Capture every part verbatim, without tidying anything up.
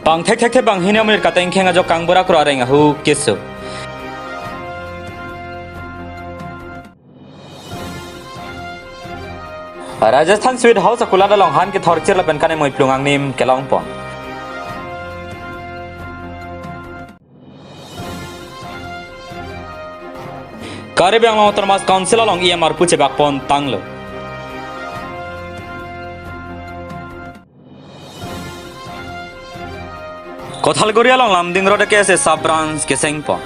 Bang thekthek the banghini amonit katengkheng ajok kangborakro areng ahu keso. Rajasthan Sweet House akulat along han kethorchir lapen kane moiplung angnim kelongpon. Karbi Anglong Autonomous Council along E M arpu chebakpon tanglo. Kothalguri along Lumding Road K S A sub branch kesengpon.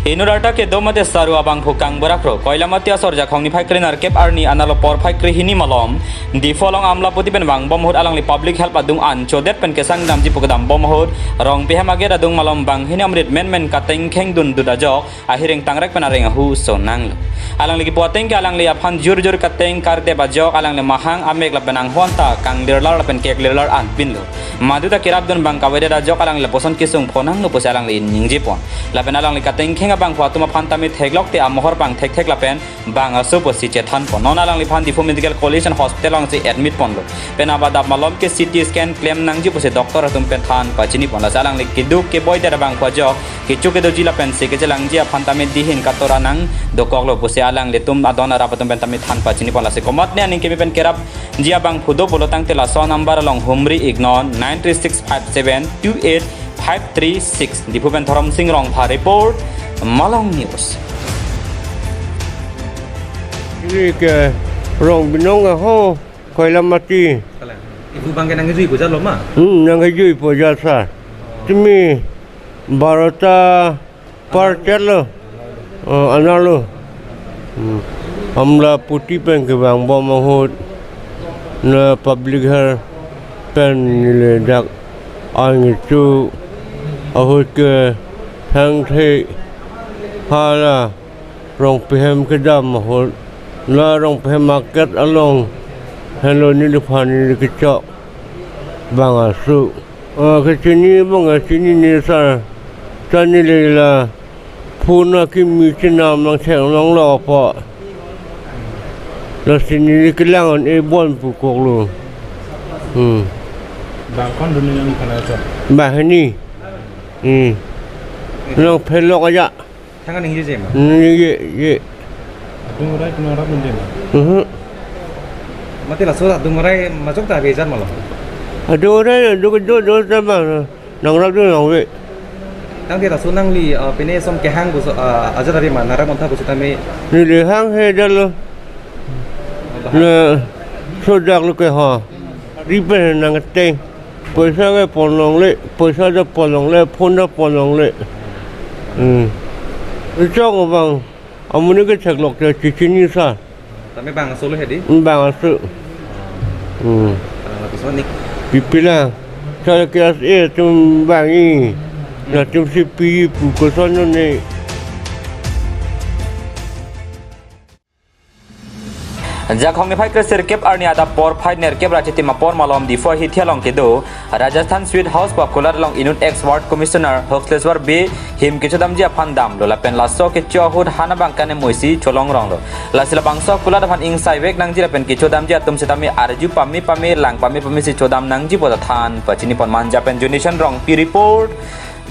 Inut arta kedo mate saru abangphu kangborakro, Koilamati asor Jakhong niphai kre nerkep arni analo porphai krehini malom, Diphu along Amlapoti pen vangbom ahut alangli public help adung anchodet pen kesangdamji pu kedambom ahut, Rongpi ahem aget adung malom banghini amonit menmen katengkheng dundut ajok, ahireng tangrek pen areng ahu so nanglo. Alangli kipu ateng ke alangli aphan jurjur kateng kardep ajok alangli mahang amek lapen anghon ta kangdirlar lapen keklirlar anpinlo. Maduta kerapdun bang kavedet ajok alangli lapuson kesung phonanglo pusi alangli ningjepon. Lapen alangli katengkheng abangphu atum aphan tame theklok te amohor pangthekthek lapen bang aso pusi chethanpon. Non alangliphan Diphu Medical College and Hospital alongsi admit ponlo. Pen abadap malom ke C T scan klem nangji pusi doctor atum pen than pachinipon. Lasi alangli keduk keboidet abangphu ajok kecho kedoji lapensi kechelangji aphan tame dihin katora nang dokoklo pusi alanglitum adon arap atum pen tame than pachinipon. Lasi komatne aning keme pen kerapji abangphu do pulo tangte laso number along humri iknon nine three six five seven two eight five three six. Diphu pen Dhorom Sing Rongphar report, Malong News. Ini ke Rongpi anong aho, Koilamati. Kalang. Ibu bang ke nangkejuipo jalo ma? Hmm, nangkejuipo jal sa. Tumi barota par chetlo. Oh, analo. Hmm. Amlapoti pen kevangbom ahut, na public help pen neli dak angchu ahut ke hangthe hala Rongpi ahem kedam ahut, la Rongpi ahem market along, helo neliphan neli kechok bang aso. Ah, kechini bang kechini ni sa, ta neli la phone akimi chenam nangchek nanglo apot. Lasi neli kelang an e bon pu koklo. Hmm. Bang kon dun nangphan aso? Banghini. Hmm. Nangphelok aja. Thangan ningjeje ma? Ningjeje. Adung arai pen nangrapdunde ma? Mhm. Mate laso adung arai majok ta ave jat ma lo? Adung arai adung do do ta ma nangrapdun nangve. Tangte laso nangli, ah, pine ason kehang pusi, ah, ajat ave ma, nangrap montha pusitame? Neli hanghe jalo. Na sodak lo ke ho. Ripe nangteng. Poisa ke pon longle, poisa ta pon longle, phone ta pon longle. Hmm. Chok bang, amonit ke theklok te chechini sa. Tame bang aso lo hedi? Bang aso. Hmm. Ah, lapuson ni. Pipila, sa ke as e tum bangi. Latum si pi pu koson ne. Jakhong niphai kre sirkep arni adap porphai nerkep ra chitim apor malom Diphu ahithi along kedo Rajasthan Sweet House pu akulat along inut ex ward commissioner Hoksleswar Bey him kechodamji aphan damlo lapen laso kecho ahut han abang kane moisi cholongronglo. Lasi labangso akulat aphan ingsaivek nangji lapen kechodamji atum sitame arju pame pame lang pame pame si chodam nangji pu ta than pachinipon. Manja pen Jonation Rongpi report,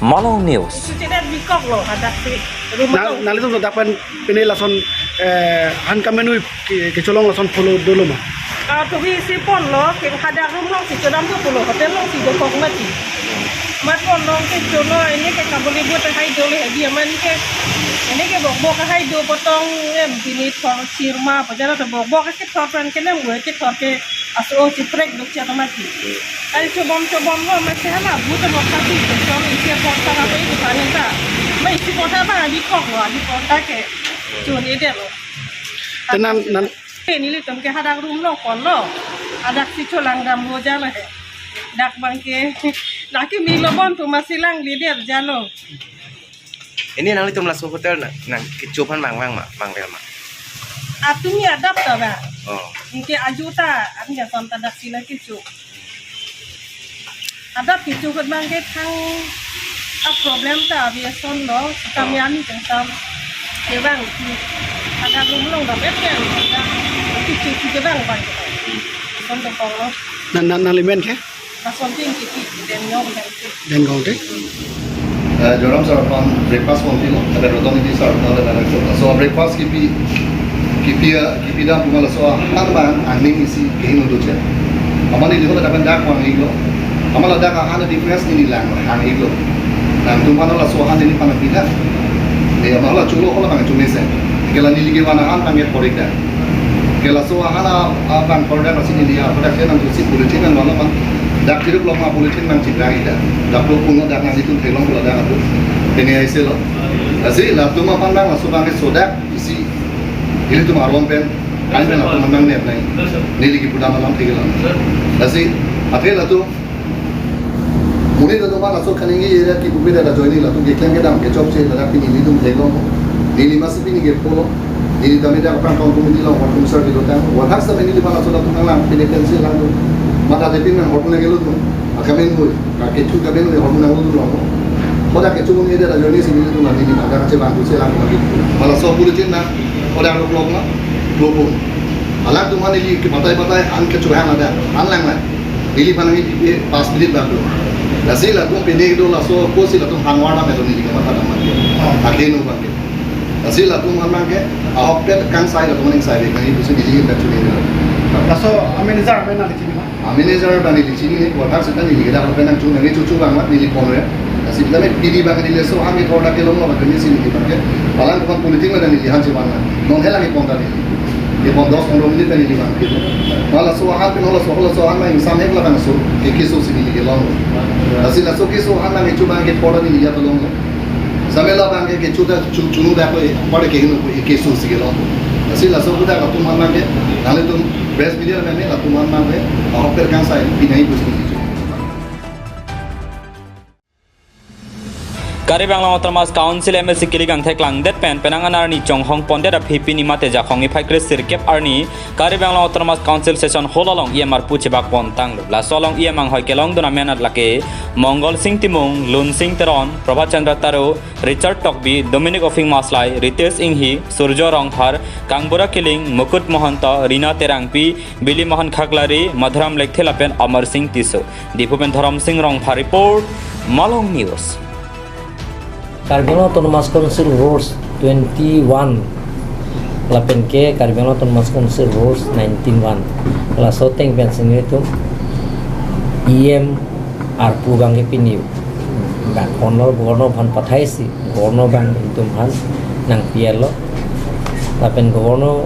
Malong News. Sucede bikok lo hadak si. Rumah Na, tong. Nangli tum dak pen pine lason, eh, han kamenui ke, kecholong lason follow dolo ma? Ah, tumi si ponlo, ke hadak room along si chodam do pulo, hotel along si dokok mati. Mat ponlo ke cholo, ini ke kaboli buat hai dolo, hedi aman ke. Ini ke bokbok hai do potong, em, bini thor sirma, pajara to bokbok ke thor pen ke nem gue ke thor ke aso chiprek dok chat mati. Kali chobom chobom ho masi hala buta nok pati ke chom isi porta apa itu panen ta. Ma isi porta ba adi kok lo, adi porta ke chun ide lo. Tenan nan. Nelitum ke hadak room lo pon lo. Hadak si cholang dam lo jalo he. Dak bang ke. Laki mi lo bon tu masi lang leader jalo. Ini nanglitum laso hotel na, nang kecho aphan bang bang ma, bang bel ma? Atumi adap ta ba. Oh. Anke aju ta, anke ason ta dak si la kecho. Adap kecho ahut bang ke thang a problem ta ave ason lo, kami Oh. Ani tang tam. Kevang, ada belum belum dapat kan? Ada cucu kevang bang. Son tepong lo. Nan nan nan limen ke? Lason ting kipi, den nyong dan kipi. Den gong te? Eh, Joram sir aphan breakfast pon pilo, ada Rodon Idi sir aphan ada director. So breakfast kipi, kipi, kipi dam puma laso ahan bang aning isi kehin udu che. Amat neli hala dapan dak wang iglo. Amat la dak ahan difference neli lang hang iglo. Nangtum aphan laso ahan neliphan pida. Ni amat la chulo hala bang chume se. Kela neli kevan ahan bang ke porik dak. Kela laso ahan a, a bang korda nasi neli a, pada kena tu si politik kan wala bang. Dak tiruk lok ma politik nang chidra ida. Dak lo pun dak nang itu theklong pula dak atu. Ini ai selo. Lasi latum aphan bang laso bang ke sodak isi. Ilitum arwan pen. Kain pen latum aphan bang ne apnai. Neli kipu dam alam theklam. Lasi athe latum Monit atum aphan laso kaningje area kipu pida da joini latum keklem kedam kechokche ladak pini nelitum theklong. Neli masi pini ke polo. Neli tame dak aphrang town committee along hortum sir kedotang. Wathak sa neliphan laso latum nanglang pini pensi lang tum. Mata de pin nang hortum nang kelo tum. Akamen hui. Ka kechu kamen hui hortum nang lo tum long. Hoda kechu mun area da joini si nelitum nang neli mata kache bang tu se lang lagi. Mala so puluchin na. Hoda lo blok na. Lo pun. Alangtum aphan neli ke batai batai an kechu hang ada. An lang lang. Neliphan nangji P P A pas minute bak do. Lasi latum pini do laso kosi latum hanwar na medo neli kama thadam mati. Oh. Akhir no bangke. Lasi latum aphan bangke ahok pen kangsai latum ning sai bek nangji pusi neli bek chuni neli. Laso a manager amen nangli chini ma? A manager bang neli chini ni kuathak seta neli kita ahok pen nangchu nangji chuchu bang mat neli pon re. Lasi kita me P D bang neli so hang ke thor dak kelong lo bang neli chini bangke. Palang kuman politik me neli han si bang. Non helang ipon ta neli. Ipon dos pondro minute neli bang. Mala so ahan pen hola so hola so ahan ma insam hek la bang so. Ke keso si neli kelong. Lasi laso keso ahan nang ichu bang ke pora neli ya tolong. Samela bang ke kecho ta chu chunu da ko pora ke hinu ko keso si kelong. Lasi laso kuda latum aphan bang ke. Nanglitum press media me latum aphan bang ke. Ahok pen kangsai pinai bus ni. Karbi Anglong Autonomous Council M A C kilik angthek langdet pen penang an arni chonghong pondet aphi pini mate Jakhong niphai kre sirkep arni Karbi Anglong Autonomous Council session hall along E M arpu chebak pontanglo. Laso along E M anghoi kelongdun amen atlake Mongol Sing Timung, Lun Sing Teron, Prabhat Chandra Taro, Richard Tokbi, Dominic Ophing Maslai, Ritesh Inghi, Surjo Rongphar, Kangbura Killing, Mukut Mahanta, Rina Terangpi, Bili Mohan Khaklari, Madhuram Lekthe lapen Amar Sing Tisso. Diphu pen Dharam Sing Rongphar report, Malong News. Karbi Anglong Autonomous Council Rules twenty-one lapen ke Karbi Anglong Autonomous Council Rules nineteen one. Laso ateng pensi nelitum E M arpu bang ke pini. Bang honor governor aphan pathaisi, governor bang nelitum aphan nangpi-etlo. Lapen governor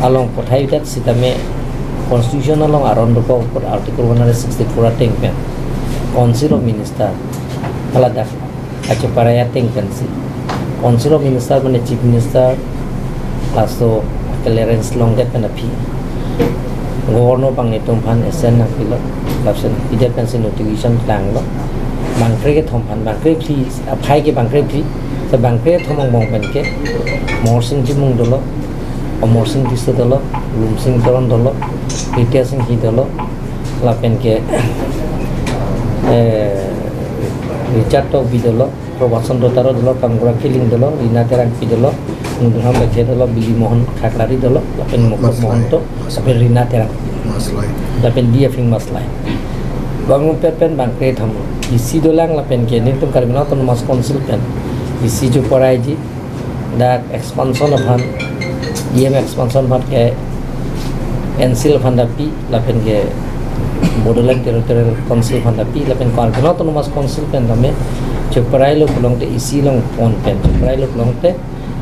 along pathaidet sitame constitution along aron dokok article one hundred sixty-four ateng pen Council of Minister haladak kacheparai ateng pensi Council of Minister mane Chief Minister laso clearance longdet pen aphi governor bang nelitum aphan assent nangpilo, lapen pidet pensi notification langlo. Bangkre kethom aphan, bangkre phli, aphai ke bangkre phli, so bangkre kethom angbong pen ke Mohor Sing Timung dolo, Amar Sing Tisso dolo, Lun Sing Teron dolo, Ritesh Inghi dolo, lapen ke, eh, Richard Tokbi dolo, Prabhat Chandra Taro dolo, Kangbura Killing dolo, Rina Terangpi dolo, Madhuram Lekthe dolo, Bili Mohan Khaklari dolo, lapen Mukut Maslai. Mahanta, lapen Rina Terangpi. Maslai. Lapen Di Aphing Maslai. Bang rumpet pen bangkre kethom. Isi dolang lapen ke nelitum Karbi Anglong Autonomous Council pen isi cheparaiji. Dak expansion aphan, E M expansion aphan ke N C L aphan dapi, lapen ke Bodoland Territorial Council aphan dapi, lapen Karbi Anglong Autonomous Council pen tame cheparailo pulote isi along pon pen cheparailo pulote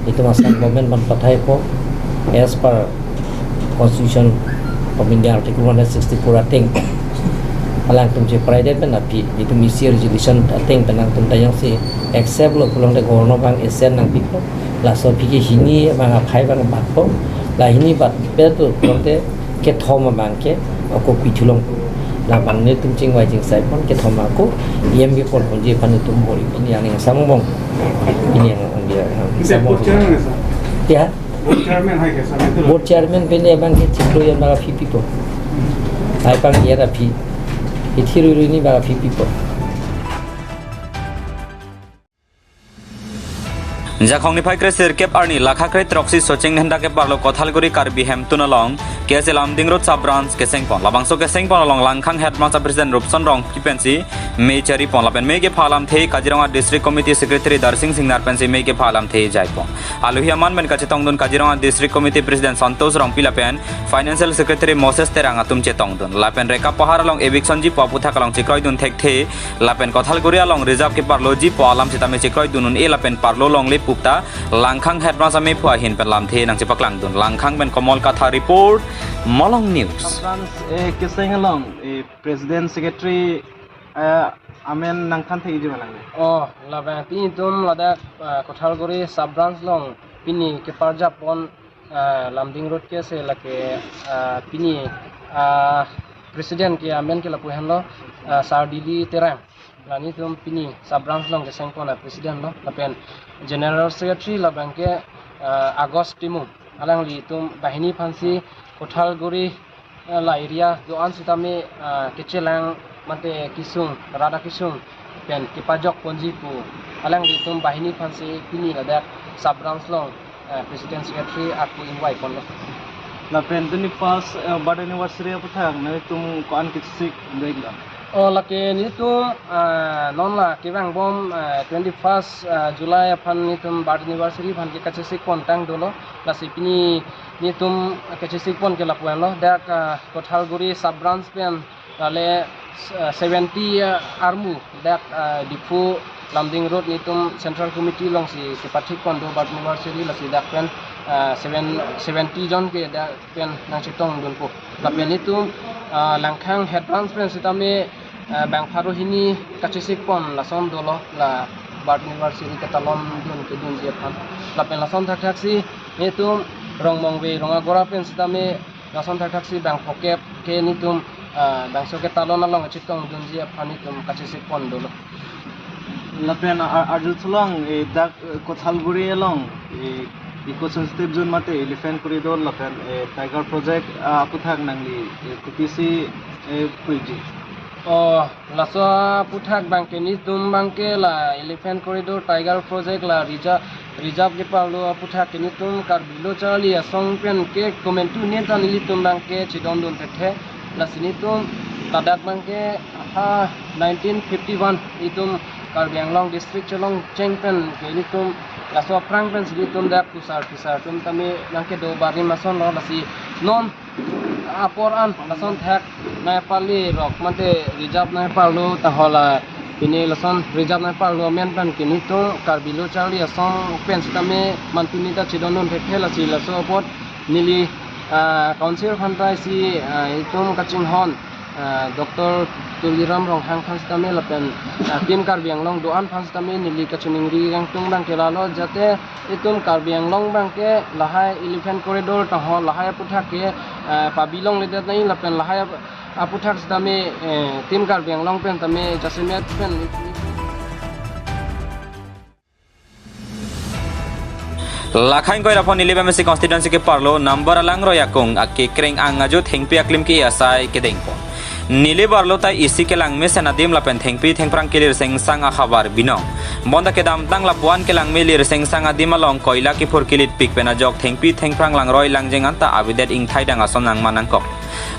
itum Assam government aphan pathaipo as per Constitution of India Article one hundred sixty-four ateng. Alangtum cheparaidet pen aphi, itum isi resolution ateng pen alangtum ta jongsi accept lo pulote governor bang assent nangpipo. Laso aphi ke hini bang aphai bang batpo. La hini batpet lo pulote kethom abang ke ako pi thu longpo. Labang nelitum chingvai chingsai pon kethom ako E M ke pon ponji aphan itum bor-i pini aning samong. Pini ang ang dia ang Isi samong. Board chairman, sir. Ya. Board chairman hai ke, sir, itu. Board chairman pini abang ke chiklo yang bang aphi pipo. Hai pang dia aphi. Ithi rui rui ni bang aphi pipo. Jakhong niphai kre sirkep arni lakha kre throksi Socheng Dhenta keparlo Kothalguri Karbi Hemtun along K S A Lumding Road Sub Branch kesengpon. Labangso kesengpon along Langkhang Head Branch President Rupson Rongpi pensi mei charipon lapen mei kepha alamthe Kaziranga District Committee Secretary Darsing Singnar pensi mei kepha alamthe jaipon. Alohi aman pen kachetongdun Kaziranga District Committee President Santosh Rongpi lapen Financial Secretary Moses Terang atum chetongdun. Lapen Rekap Pahar along eviction ji pu aputhak along chekroidun thekthe. Lapen Kothalguri along reserve keparloji pu alam sitame chekroidun un-e lapen parlo longle pu ta Langkhang Head Branch amei phu ahin pen lamthe nangchepaklangdun. Langkhang pen Komol Kathar report, Malong News. Sub Branch, eh, keseng along, eh, President Secretary, eh, amen nangthan thekji ma nangle? Oh, labang pini itum ladak, ah, Kothalguri Sub Branch along pini keparjapon, ah, Lumding Road K S A lake, ah, pini, ah, President ke amen ke lapu henlo, ah, Sardili Terang. La nelitum pini Sub Branch along kesengpon a-President lo. Lapen General Secretary labang ke, ah, August Timung. Alanglitum banghini aphansi Kothalguri, ah, la area do-an sitame, ah, kechelang mate kesung, rat akesung pen kepajokponji pu alanglitum banghini aphansi pini ladak Sub Branch along, ah, President Secretary ako ingvaiponlo. Lapen twenty-first, eh, birth anniversary aputhak nelitum ko-an kachesik break lo? Oh, lake nelitum, ah, non la kevangbom, ah, twenty-first, ah, July aphan nelitum birth anniversary aphan ke kachesikpon tang dolo. Lasi pini nelitum kachesikpon ke lapu henlo. Dak, ah, Kothalguri Sub Branch pen lale, eh, seventy, eh, armu dak, eh, Diphu Lumding Road nelitum Central Committee alongsi kepathikpon do birth anniversary, lasi dak pen, eh, seven, seventy jon ke dak pen nangchetongdunpo. Lapen nelitum, eh, Langkhang Head Branch pen sitame, eh, bang pharo hini kachesikpon lason dolo, la birth anniversary ketalondun kedunji aphan. Lapen lason thakthaksi nelitum Rongmongve Rongagora pen sitame lason thakthaksi bang phokep ke nelitum, ah, bangso ketalon along chetongdunji aphan nelitum kachesikpon dolo. Lapen ar-, arjulong, eh, dak, eh, Kothalguri along, eh, eco sensitive zone mate elephant corridor lapen, eh, tiger project, ah, aputhak nangli, eh, kopisi, eh, puji? Oh, laso aputhak abang ke nelitum abang ke la elephant corridor, tiger project, la reserve, reserve keparlo aputhak ke nelitum Karbi Lo Charli Asong pen ke komantu neta nelitum abang ke chedondun thekthe. Lasi nelitum ladak abang ke ha nineteen fifty-one itum Karbi Anglong district chelongcheng pen ke nelitum laso aphrang pensi nelitum dak kusar pisar atum tame nangkedo barim asonlo, lasi non apor an lason thak nangparli rok mate reserve nangparlo tahai la pini lason reserve nangparlo amen pen ke nelitum Karbi Lo Charli Asong pen sitame mantu neta chedondun thekthe. Lasi laso apot neli, ah, council aphan ta isi, ah, itum kachinghon, ah, Doctor Tuliram Ronghang aphan sitame lapen, ah, Team Karbi Anglong do-an aphan sitame neli kachiningri kangtung abang ke lalo, jate itum Karbi Anglong abang ke lahai elephant corridor tahai lahai aputhak ke, eh, pabi longledet nangji lapen lahai ap-, aputhak sitame, eh, Team Karbi Anglong pen tame jasemet pen. Lakhain koira phon Nilip M A C constituency keparlo number alang roi akung akekreng ang ajo thengpi aklim ke asai kedengpon. Nilip arlo ta isi kelang mesen adim lapen thengpi thengphrang kelir sengsang ahavar binong. Bonta kedamtang lapuan kelangme lir sengsang adim along koila kephur kelitpik pen ajok thengpi thengphrang langroi langjeng anta avedet ingthai dang ason nangman nangkok.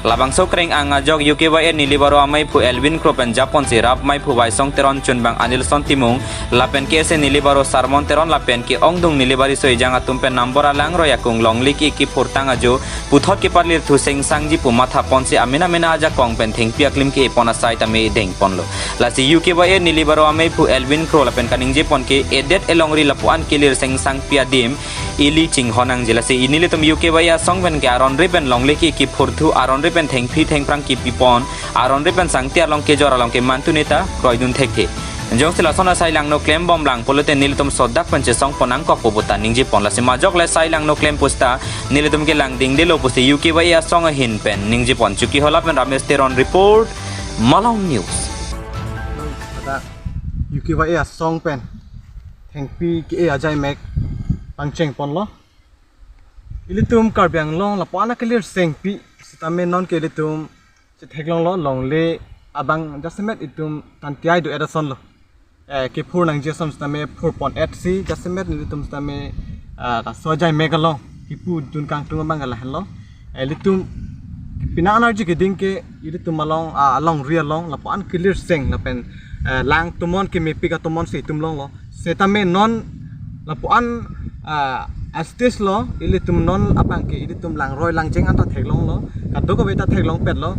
Labangso kreng ang ajok U K Y A Nilip aro amei phu Elvin Kro pen japonsi rap mei phu Waisong Teron chunbang Anilson Timung lapen K S A Nilip aro Sarmon Teron lapen ke-ongdung Nilip ari soijang atum pen number alang roi akung longle ke kephur tang ajo puthot keparlir thu sengsangji pu mathaponsi amin amin ajakong pen thengpi aklim ke-epon asai tame dengponlo. Lasi U K Y A Nilip aro amei phu Elvin Kro lapen kaningjepon ke edet elongri lapuan kelir sengsangpi adim ili chinghon nangji. Lasi nelitum U K Y A asong pen ke aron ri pen longle ke kephur thu, aron ri pen thengpi thengphrang kepipon, aron ri pen sangti along kejor along ke mantu neta kroidun thekthe. Jongsi lason asai langno klembomlang pulote nelitum sodak pen chesongpon nangkokpo puta ningjepon. Lasi majok le sai langno klem pusita nelitum ke langdingdelo pusi U K Y A asong ahin pen ningjepon. Chokihola pen Ramesh Teron report, Malong News. Pada U K Y A asong pen thengpi ke-e ajai mek pangchengponlo. Ilitum Karbi Anglong lapuan akelir sengpi sitame non ke ilitum chetheklonglo, longle abang jasemet itum tantiai do-et asonlo. eh, kephur nangji ason sitame phurpon-et si, jasemet nelitum sitame, eh, laso ajai mek along kipudun kangtung abang ke lahenlo. Eh, ilitum pinang anarji keding ke ilitum along, ah, alongri along lapu-an kelirseng lapen, eh, lang tomon kemepik atomon si itum longlo. Setame non lapu-an, ah, a-stage lo, ilitum non abang ke ilitum langroi langjeng anta theklonglo, kadokave ta theklongpetlo.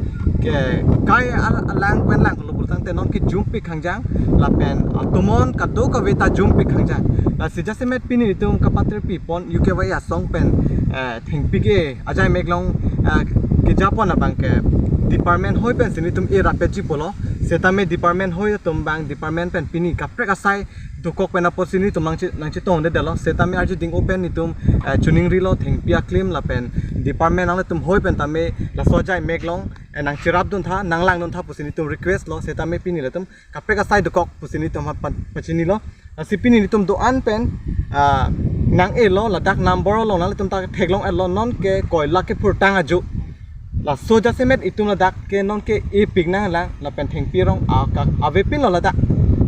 Ke kai al-, alang pen langlo pulotangte non ke jumpik khangjang lapen atomon kadokave ta jumpik khangjang. Lasi jasemet pini itum kapatirpipon U K Y A asong pen, eh, thengpi ke ajai mek along, eh, kejapon abang ke department hoi pensi nelitum e rapetji pulo. Setame department hoi atum abang department pen pini kaprek asai dokok pen apotsi nelitum nangche-, nangchetongdedetlo. Setame arjuding open nelitum, eh, chiningrilo thengpi aklim lapen department nanglitum hoi pen tame laso ajai mek along, eh, nangcherapduntha, nanglangduntha pusi nelitum request lo. Setame pini ilitum kaprek asai dokok pusi nelitum ha pa-, pachinilo. Lasi pini nelitum do-an pen, ah, nang-elo, ladak number along nanglitum ta theklong-etlo, non ke koila kephurtang ajo. Laso jasemet itum ladak ke non ke epik nanglang lapen thengpi arong aka avepinlo ladak.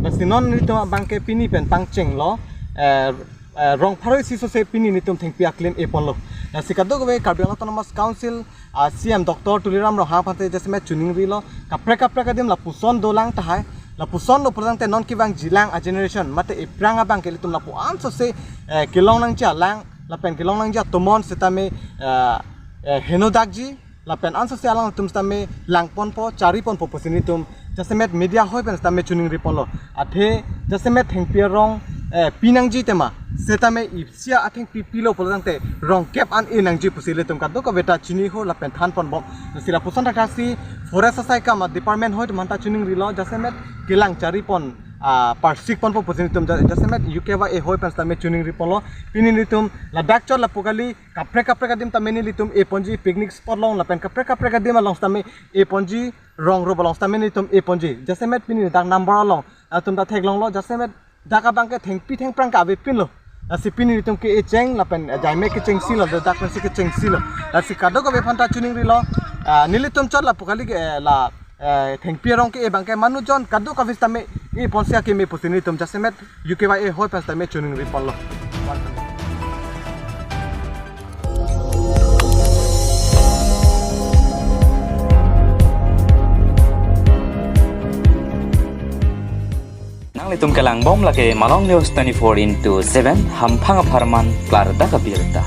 Lasi non nelitum abang ke pini pen pangchenglo, eh, eh, rong pharo isi sose pini nelitum thengpi aklim eponlo. Lasi kadokave Karbi Anglong Autonomous Council, ah, C M Doctor Tuliram Ronghang aphante jasemet chiningrilo, kaprek kaprek adim lapuson dolang tahai. Lapuson lo pulotangte non kevangjilang a-generation mate ephrang abang ke ilitum lapu-an sose, eh, kelong nangji alang lapen kelong nangji atomon setame, eh, eh, henodakji lapen ansose alangtum sitame langponpo, chariponpo pusi nelitum jasemet media hoi pen sitame chiningriponlo. Athe jasemet thengpi arong, eh, pinangji tema setame isi athengpi pilo pulotangte rongkep an e nangji pusi ilitum kadokave ta chiniho lapen thanponbom. Lasi lapuson thakthaksi forest asai kam a-department hoi atum aphanta chiningrilo, jasemet kelang charipon, ah, parsikponpo pusi nelitum ja-, jasemet U K Y A hoi pen sitame chiningriponlo. Pini nelitum ladak chot lapu kali, kaprek kaprek adim tame nelitum eponji, picnic spot along lapen kaprek kaprek adim along sitame eponji, rong rup along sitame nelitum eponji. Jasemet pini dak number along atum ta theklonglo, jasemet dak abang ke thengpi thengphrang ke avepinlo. Lasi pini nelitum ke echeng lapen, eh, ajai mek kechengsilo, dak pensi kechengsilo. Lasi kadokave aphanta chiningrilo, ah, nelitum chot lapu kali ke, eh, la, eh, thengpi arong ke e abang ke manujon kadokave sitame eponsi akeme pusi nelitum jasemet U K Y A hoi pen sitame chiningriponlo. Nanglitum kelangbom lake Malong News twenty-four into seven, hamphang apharman klardak abirta.